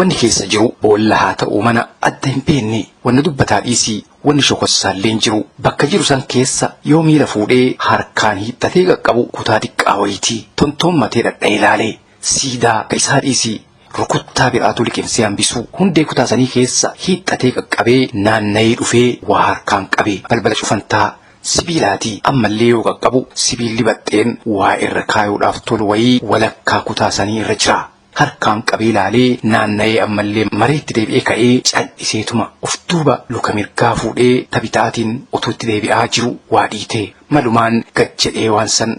Wanni keessa jiru boolla haa ta'uu mana adda hin beenne. Wanna dubbataa dhiisii wanni shokossaallee hin jiru. Bakka jiru san keessa yoo miila fuudhee harkaan hiixxatee qaqqabu kutaa xiqqaa wayiiti. Tontoommatee dhadha'ee ilaale. Siidaa ka isaa dhiisii rukuttaa biraatu liqimsee hambisu. Hundee kutaa sanii keessa hiixxatee qaqqabee naanna'ee dhufee waa harkaan qabe. Balbala cufantaa sibiilaati. Ammallee yoo qaqqabu sibiilli baxxeen waa irra kaayuudhaaf tolu wayii walakkaa kutaa sanii irra jira. Harkaan qabee ilaalee naanna'ee ammallee mareetti deebi'ee ka'ee cal'iseetuma of duuba luka mirgaa fuudhee ta bitaatiin utuu itti deebi'aa jiru waa dhiite. Malumaan gad jedhee waan san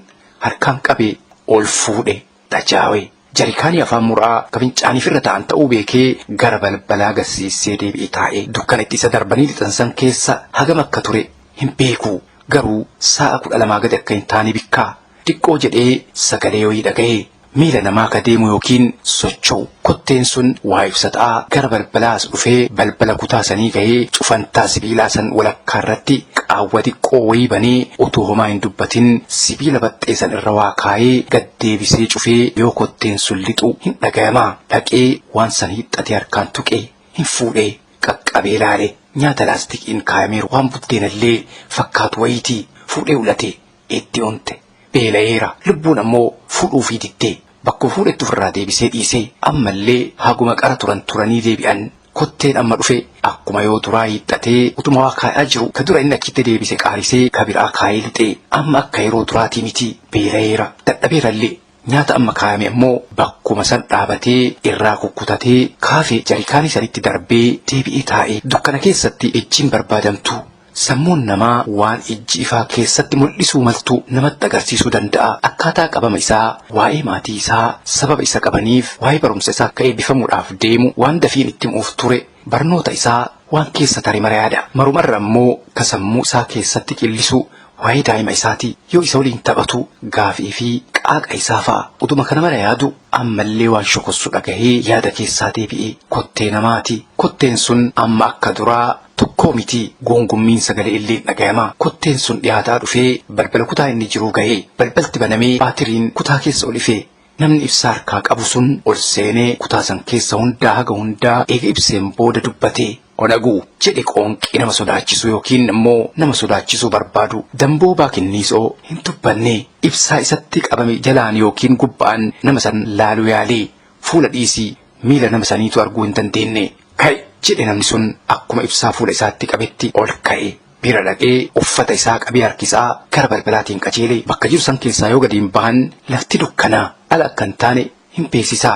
harkaan qabee ol fuudhe xajaawe. Jarikaanii afaan muraa ka fincaaniif irra taa'an ta'uu beekee gara balbalaa gad siissee deebi'ee taa'e. Dukkana itti isa darbanii lixan san keessa hagam akka ture hin beeku. Garuu saa'a 12 gadi akka hin taane bikkaa. Xiqqoo jedhee sagalee wayii dhaga'e. Miila namaa ka deemu yookiin socho'u. Kotteen sun waa ibsata'aa gara balbalaa as dhufee balbala kutaa sanii gahee cufantaa sibiilaa san walakkaa irratti qaawwa xiqqoo wayii banee utuu homaa hin dubbatin sibiila baxxee san irra waa kaayee gad deebisee cufee yoo kotteen sun lixu hin dhagayama. Dhaqee waan san hiixxatee harkaan tuqe. Hin fuudhee qaqqabee laale. Nyaata laastikiin kaayameeru waan buddeenallee fakkaatu wayiiti. Fuudhee ulate. Itti onte. Beela'eera. Lubbuun ammoo fuudhuufii didde. Bakkuma fuudhetti ofirraa deebisee dhiise. Ammallee haguma qara turan turanii deebi'an. Kotteen amma dhufe akkuma yoo duraa hiixxatee utuma waa kaayaa jiru ka dura inni achitti deebise qaarisee ka biraa kaayee lixe. Amma akka yeroo duraatii miti. Beela'eera. Dadhabeerallee. Nyaata amma kaayame ammoo bakkuma san dhaabatee irraa kukkutatee kaafee jarikaanii sanitti darbee deebi'ee taa'e. Dukkana keessatti ijji hin barbaadamtu. Sammuun namaa waan ijji ifaa keessatti mul'isuu maltu namatti agarsiisuu danda'a. Akkaataa qabama isaa, waa'ee maatii isaa, sababa isa qabaniif, waa'ee barumsa isaa akka eebbifamuudhaaf deemu, waan dafiin itti himuuf ture, barnoota isaa, waan keessa tare mara yaada. Marumarra ammoo ka sammuu isaa keessatti qillisu waa'ee daa'ima isaati. Yoo isa waliin taphatu gaafii fi qaaqa isaa fa'a. Utuma kana mara yaadu ammallee waan shokossu dhagahee yaada keessaa deebi'e. Kottee namaati. Kotteen sun amma akka duraa Tokkoo miti, guungummiin sagalee illee hin dhagayama. Kotteen sun dhiyaataa dhufee balbala kutaa inni jiruu gahe. Balbalti banamee baatiriin kutaa keessa ol ife. Namni ibsaa harkaa qabu sun ol seenee kutaa san keessa hundaa haga hundaa eega ibseen booda dubbate. Onagu! jedhe qoonqii nama sodaachisu yookiin ammoo nama sodaachisuu barbaadu. Damboobaa Kinniisoo hin dubbanne. Ibsaa isatti qabame jalaan yookiin gubbaan nama san laaluu yaale. Fuula dhiisii miila nama saniitu arguu hin dandeenne. Ka'i! jedhe namni sun akkuma ibsaa fuula isaatti qabetti ol ka'e. Bira dhaqee uffata isaa qabee harkisaa gara balbalaatiin qajeele. Bakka jiru san keessaa yoo gadi hin bahan lafti dukkana. Ala akka hin taane hin beeksisa.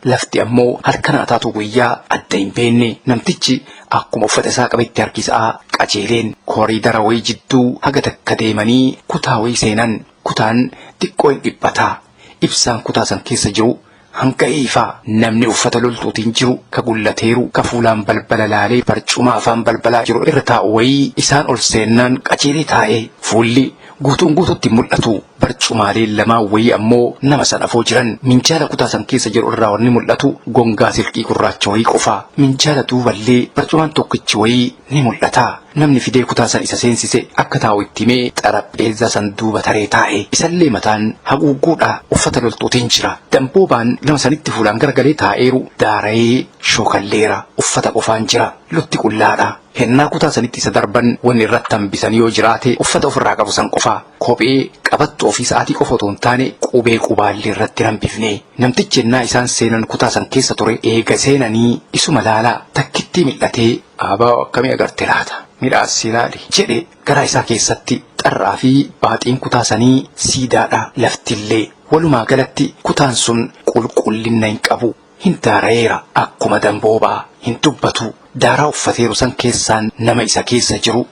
Lafti ammoo halkan haa taatu guyyaa adda hin beenne. Namtichi akkuma uffata isaa qabetti harkisaa qajeeleen koriidara wayii jidduu haga takka deemanii kutaa wayii seenan. Kutaan xiqqoo hin dhiphata. Ibsaan kutaa san keessa jiru hanga ifa. Namni uffata loltuutiin jiru ka gullateeru, ka fuulaan balbala laalee barcuma afaan balbalaa jiru irra taa'u wayii isaan ol seennaan qajeelee taa'e. Fuulli guutuun guututti hin mul'atu. Barcumaaleen lamaan wayii ammoo nama san afoo jiran. Minjaala kutaa san keessa jiru irraa wanni mul'atu gongaa silkii gurraacha wayii qofa. Minjaala duuballee barcumaan tokkichi wayii ni mul'ata. Namni fidee kutaa san isa seensise akka taa'u itti himee xarapheezzaa san duuba taree taa'e. Isallee mataan haguugguudha uffata loltuutiin jira. Damboobaan nama sanitti fuulaan garagalee taa'eeru daarayee shookalleera. Uffata qofaan jira. Lutti qullaadha. Hennaa kutaa sanitti isa darban wanni irratti hambisan yoo jiraate uffata ofirraa qabu san qofa. Kophee, qabattoo fi sa'aatii qofa otoo hin taane qubee qubaallee irratti hin hambifne. Namtichi hennaa isaan seenan kutaa san keessa ture eega seenanii isuma laalaa takkittii mil'atee Abaa'oo akkamii agarte laata? Midhaassii laali! jedhe garaa isaa keessatti. Xarraa fi baaxiin kutaa sanii siidaadha, laftillee. Walumaa galatti kutaan sun qulqullinna hin qabu. Hin daarayeera. Akkuma damboobaa hin dubbatu. Daaraa uffateeru san keessaan nama isa keessa jiru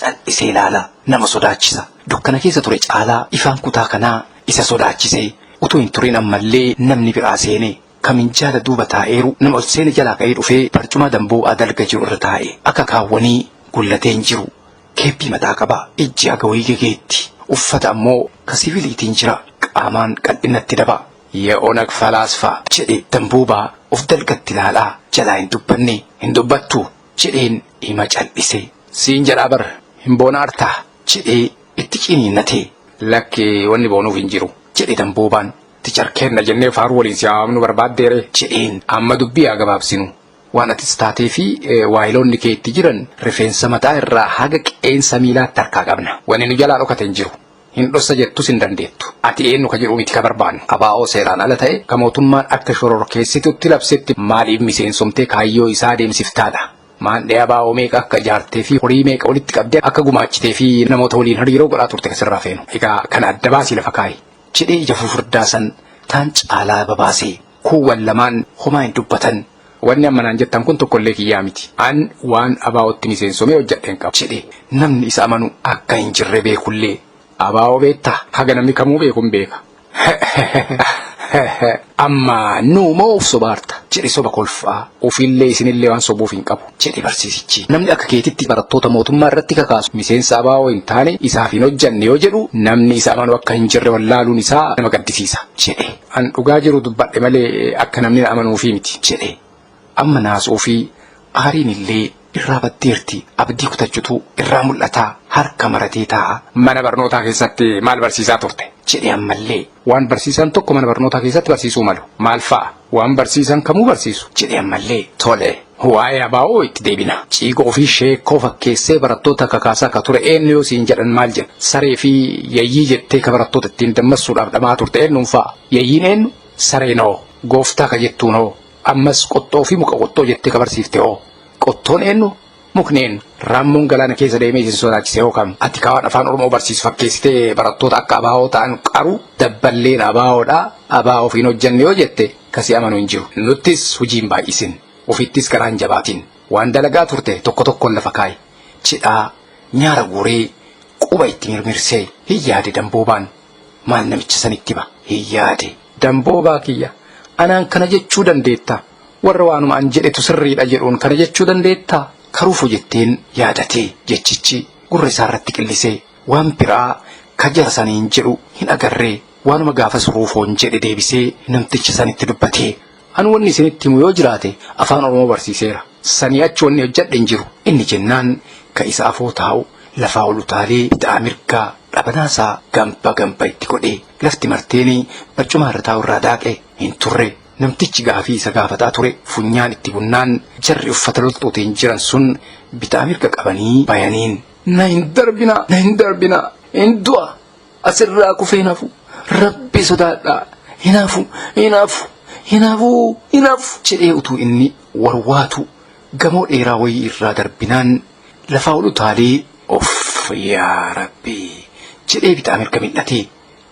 cal'isee laala. Nama sodaachisa. Dukkana keessa ture caalaa ifaan kutaa kanaa isa sodaachise. Utuu hin turin ammallee namni biraa seene. Ka minjaala duuba taa'eeru nama ol seene jalaa ka'ee dhufee barcumaa damboobaa dalga jiru irra taa'e. Akka kaawwanii gullatee hin jiru. Keeppii mataa qaba. Ijji haga wayii gegeetti. Uffata ammoo ka siviliitiin jira. Qaamaan qal'innatti daba. Ye'onag falaasfaa! jedhe damboobaa of dalgatti laalaa. Jalaa hin dubbanne. Hin dubbattu? jedheen ima cal'ise. Siin jedhaa bar hin boonaartaa? jedhee itti ciniinnate. Lakki wanni boonuuf hin jiru jedhe damboobaan. Teacher keenna jennee faaruu waliin si waamnu barbaaddeere jedheen. Amma dubbii haa gabaabsinu. Waan atis taatee fi waayiloonni kee itti jiran rifeensa mataa irraa haga qeensa miilaatti harkaa qabna. Wanni nu jalaa dhokate hin jiru. Hin dhossa jettus hin dandeettu. Ati eenyu ka jedhu miti ka barbaannu. Abaa'oo seeraan ala ta'e ka mootummaan akka shororkeessitutti labsetti maaliif miseensomtee kaayyoo isaa deemsiftaadha. Maandhee abaa'oo meeqa akka ijaartee fi horii meeqa walitti qabdee akka gumaachitee fi namoota waliin hariiroo godhaa turte ka sirraa feenu. Egaa kana adda baasii lafa kaa'i. Jedhee ija fufurdaa san taan caalaa babaase. Kuuwwan lamaan homaa hin dubbatan. Wanni amma naan jettan kun tokkollee kiyyaa miti. An waan ABOtti miseensomee hojjadhe hin qabu. Jedhe namni isa amanu akka hin jirre beekullee. ABO beektaa? Haga namni kamuu beekun beeka. Amma nuu moo of sobaarta? Jedhe soba kolfaa. Ofillee isinillee waan sobuuf hin qabu. Jedhe barsiisichi. Namni akka keetitti barattoota mootummaa irratti kakaasu miseensa ABO hin taane isaaf hin hojjanne yoo jedhu namni isa amanu akka hin jirre wallaaluun isaa nama gaddisiisa. Jedhe. An dhugaa jiru dubbadhe malee akka namni na amanuufii miti. Jedhe. Amma naasuu fi aariin illee irraa baddeerti. Abdii kutachutu irraa mul'ata. Harka maratee taa'a. Mana barnootaa keessatti maal barsiisaa turte? Jedhe ammallee. Waan barsiisaan tokko mana barnootaa keessatti barsiisuu malu maal fa'a? Waan barsiisaan kamuu barsiisu. Jedhe ammallee. Tole. Waa'ee ABO itti deebina. Ciigoo fi sheekkoo fakkeessee barattoota kakaasaa ka ture eenyu yoo siin jedhan maal jedha? Saree fi yayyii jettee ka barattoota ittiin dammassuudhaaf dhama'aa turte eenyuun fa'a? Yayyiin eenyu? Sareen hoo? Gooftaa ka jettuun hoo? Ammas qottoo fi muka qottoo jettee ka barsiifte hoo? Qottoon eenyu? Mukni eenyu? Raammoon galaana keessa deemee isin sodaachise hoo kam? Ati ka waan afaan Oromoo barsiisu fakkeessitee barattoota akka ABO ta'an qaru dabballeen ABOdha. ABO ofiin hojjanne yoo jette ka si amanu hin jiru. Nuttis hojii hin baay'isin. Ofittis garaa hin jabaatin. Waan dalagaa turte tokko tokkoon lafa kaa'i. Jedhaa nyaara guuree quba itti mirmirsee. Hin yaade Damboobaan. Maal namicha sanitti hima? Hin yaade. Damboobaa kiyya, anaan kana jechuu dandeetta? Warra waanuma an jedhetu sirriidha jedhuun kana jechuu dandeettaa? Karuufo jetteen yaadate. Jechichi gurra isaarratti qillise. Waan biraa ka jara saniin jedhu hin agarre. Waanuma gaafas Ruufoon jedhe deebisee namticha sanitti dubbate. An wanni isinitti himu yoo jiraate afaan Oromoo barsiiseera. Sanii achi wanni hojjadhe hin jiru. Inni jennaan ka isa afoo taa'u lafaa ol utaalee bitaa mirgaa dhabanaasaa gamba gamba itti godhe. Lafti marteeni barcumaa irra taa'u irraa daaqe. Hin turre. Namtichi gaafii isa gaafataa ture funyaan itti bunnaan jarri uffata loltuutiin jiran sun bitaa mirga qabanii bayaniin. Na hin darbinaa! Na hin darbinaa! Hin du'a! Asirraa kufee hin hafu. Rabbi sodaadhaa. Hin hafu, hin hafu, hin hafu, hin hafu jedhee utuu inni warwaatu gamoo dheeraa wayii irraa darbinaan lafaa ol utaalee of yaa Rabbi jedhee bitaa mirga mil'ate.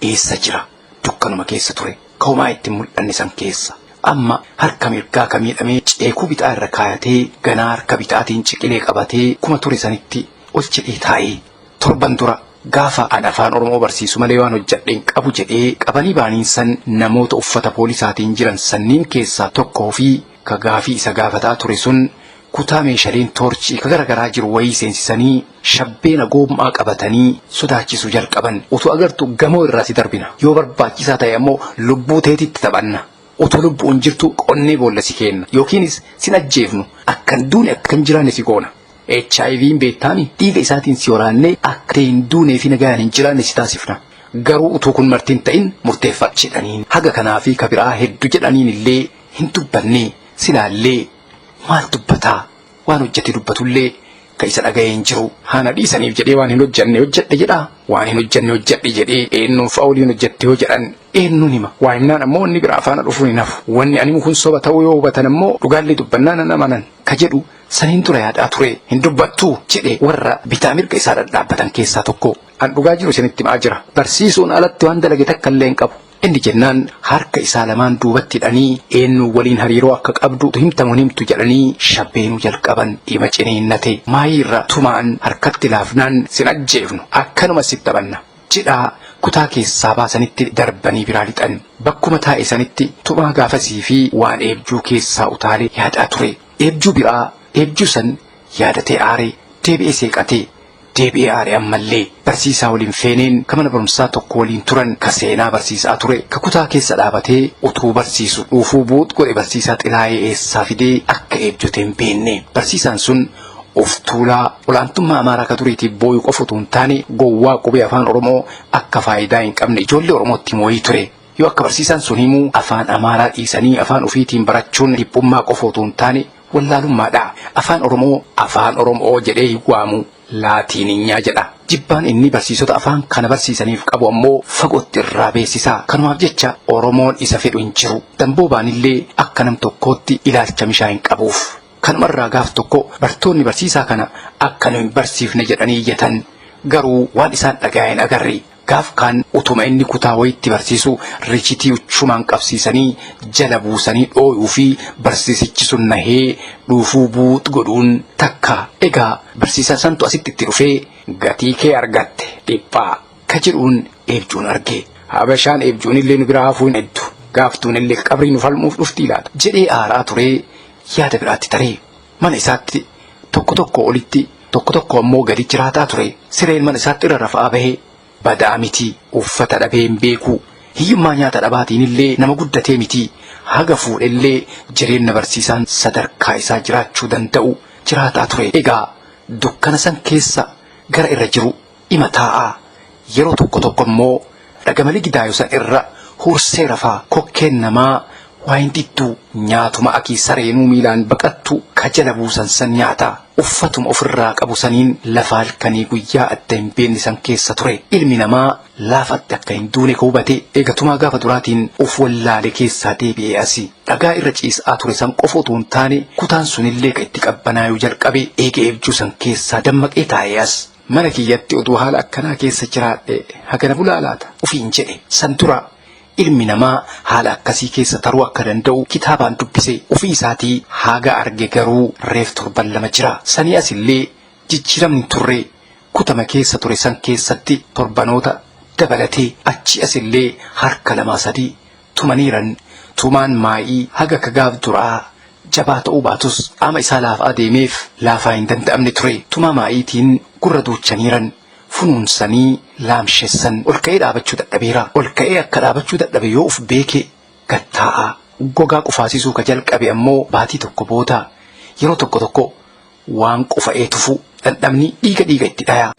Eessa jira? Dukkanuma keessa ture. Ka homaa itti hin mul'anne san keessa. Amma harka mirgaa ka miidhamee ceekuu bitaa irra kaayatee ganaa harka bitaatiin ciqilee qabatee kuma ture sanitti ol jedhee taa'e. Torban dura gaafa an afaan Oromoo barsiisu malee waan hojjadhe hin qabu jedhee qabanii baaniin san namoota uffata poolisaatiin jiran sanniin keessaa tokkoo fi ka gaafii isa gaafataa ture sun kutaa meeshaleen toorchii ka gara garaa jiru wayii seensisanii shabbeena goom'aa qabatanii sodaachisuu jalqaban. Utuu agartu gamoo irraa si darbina. Yoo barbaachisaa ta'e ammoo lubbuu teetitti taphanna. Utuu lubbuun jirtu qonnee boolla si keenna. Yookiinis sin ajjeefnu. Akka hin duune akka hin jiraanne si goona. HIVn beektaami? Dhiiga isaatiin si waraannee akka hin duunee fi nagayaan hin jiraanne si taasifna. Garuu utuu kun marti hin ta'in murteeffadhu jedhaniin. Haga kanaa fi ka biraa heddu jedhaniin illee hin dubbanne. Silaallee maal dubbataa? Waan hojjate dubbatullee ka isa dhagaye hin jiru. Haa na dhiisaniif jedhee waan hin hojjanne hojjadhe jedhaa? Waan hin hojjanne hojjadhe jedhee eennuun fa'a waliin hojjatte yoo jedhan eennuun hima? Waa himnaan ammoo wanni biraa faana dhufuun hin hafu. Wanni ani himu kun soba ta'uu yoo hubatan ammoo dhugaallee dubbannaan nan amanan ka jedhu saniin dura yaadaa ture. Hin dubbattuu? jedhe warra bitaa mirga isaa dhadhaabbatan keessaa tokko. An dhugaa jiru isinitti himaa jira. Barsiisuun alatti waan dalage takka illee hin qabu. Inni jennaan harka isaa lamaan duubatti hidhanii eenyuun waliin hariiroo akka qabdu himta moo hin himtu jedhanii shabbeenuu jalqaban. Ima ciniinnate. Maayiirra tumaan harkatti laafnaan sin ajjeefnu akkanuma sitti taphanna jedhaa kutaa keessaa baasanitti darbanii biraa lixan. Bakkuma taa'e sanitti tumaa gaafasii fi waan eebjuu keessaa utaale yaadaa ture. Eebjuu biraa eebjuu san yaadatee aare. Deebi'ee seeqate. Deebi'ee aare ammallee. Barsiisaa waliin feeneen ka mana barumsaa tokko waliin turan ka seenaa barsiisaa ture ka kutaa keessa dhaabatee utuu barsiisu dhuufuu buux godhe barsiisaa Xilaayee eessaa fidee akka eebjote hin beenne. Barsiisaan sun of tuulaa olaantummaa Amaaraa ka duriitiif booyu qofa utuu hin taane gowwaa qubee afaan Oromoo akka faayidaa hin qabne ijoollee Oromootti himu wayii ture. Yoo akka barsiisaan sun himuu afaan Amaaraa dhiisanii afaan ofiitiin barachuun dhiphummaa qofa otoo hin taane wallaalummaadha. Afaan Oromoo afaan Oromoo jedhee hin waamu laatiininyaa jedha. Jibbaan inni barsiisota afaan kana barsiisaniif qabu ammoo fagootti irraa beeksisa. Kanumaaf jecha Oromoon isa fedhu hin jiru. Damboobaanillee akka nam tokkootti ilaalcha mishaa hin qabuuf. Kanumarraa gaaf tokko bartoonni barsiisaa kana akka nu hin barsiifne jedhanii iyyatan. Garuu waan isaan dhaga'an hin agarre. Gaaf kaan utuma inni kutaa wayitti barsiisu richitii uchumaan qabsiisanii jala buusanii dhooyuu fi barsiisichi sun nahee dhuufuu buux godhuun takka. Egaa barsiisaa santu asitti itti dhufee gatii kee argatte dhiphaa ka jedhuun eebjuun arge. Habashaan eebjuun illee nu biraa hafuu hin heddu. Gaaftuun illee qabrii nu falmuuf dhuftii laata jedhee aaraa turee yaada biraatti taree. Mana isaatti tokko tokko olitti tokko tokko ammoo gadi jiraataa ture. Sireen mana isaatti irra rafa'aa bahee badaa miti uffata dhabee hin beeku. Hiyyummaa nyaata dhabaatiin illee nama guddatee miti. Haga fuudhellee jireenya barsiisaan sadarkaa isaa jiraachuu danda'u jiraataa ture. Egaa dukkana san keessa gara irra jiru ima taa'aa. Yeroo tokko tokko immoo dhagamalee gidaayu san irra huursee rafaa kokkeen namaa waa hin diddu nyaatuma akii sareenuu miilaan baqattu ka jala buusan san nyaata. Uffatuma ofirraa qabu saniin lafa halkanii guyyaa adda hin beekne san keessa ture. Ilmi namaa laafatti akka hin duune ka hubate eegatumaa gaafa duraatiin of wallaale keessaa deebi'ee asi. Dhagaa irra ciisaa ture san qofa otoo hin taane kutaan sunillee ka itti qabbanaayuu jalqabe eega eebjuu san keessaa dammaqee taa'ee as. Mana kiyyatti oduu haala akkanaa keessa jiraadhe hagana bulaa laata ofiin jedhe. San dura ilmi namaa haala akkasii keessa taruu akka danda'u kitaabaan dubbise ofii isaatii haga arge garuu reef torban 2 jira. Sanii asillee jijjiiramni turre kutama keessa ture san keessatti torbanoota dabalatee achi asillee harka 2 3 tumaniiran tumaan maa'ii haga ka gaaf duraa jabaa ta'uu baatus qaama isaa laafaa deemeef laafaa hin danda'amne ture. Tumaa maa'iitiin gurra duuchaniiran funuunsanii laamshessan ol ka'ee dhaabachuu dadhabeera. Ol ka'ee akka dhaabachuu dadhabe yoo uf beeke gad taa'a. Gogaa qufaasisuu ka jalqabe ammoo baatii tokko booda yeroo tokko tokko waan qufa'ee tufu dhandhamni dhiiga dhiiga itti dhaya.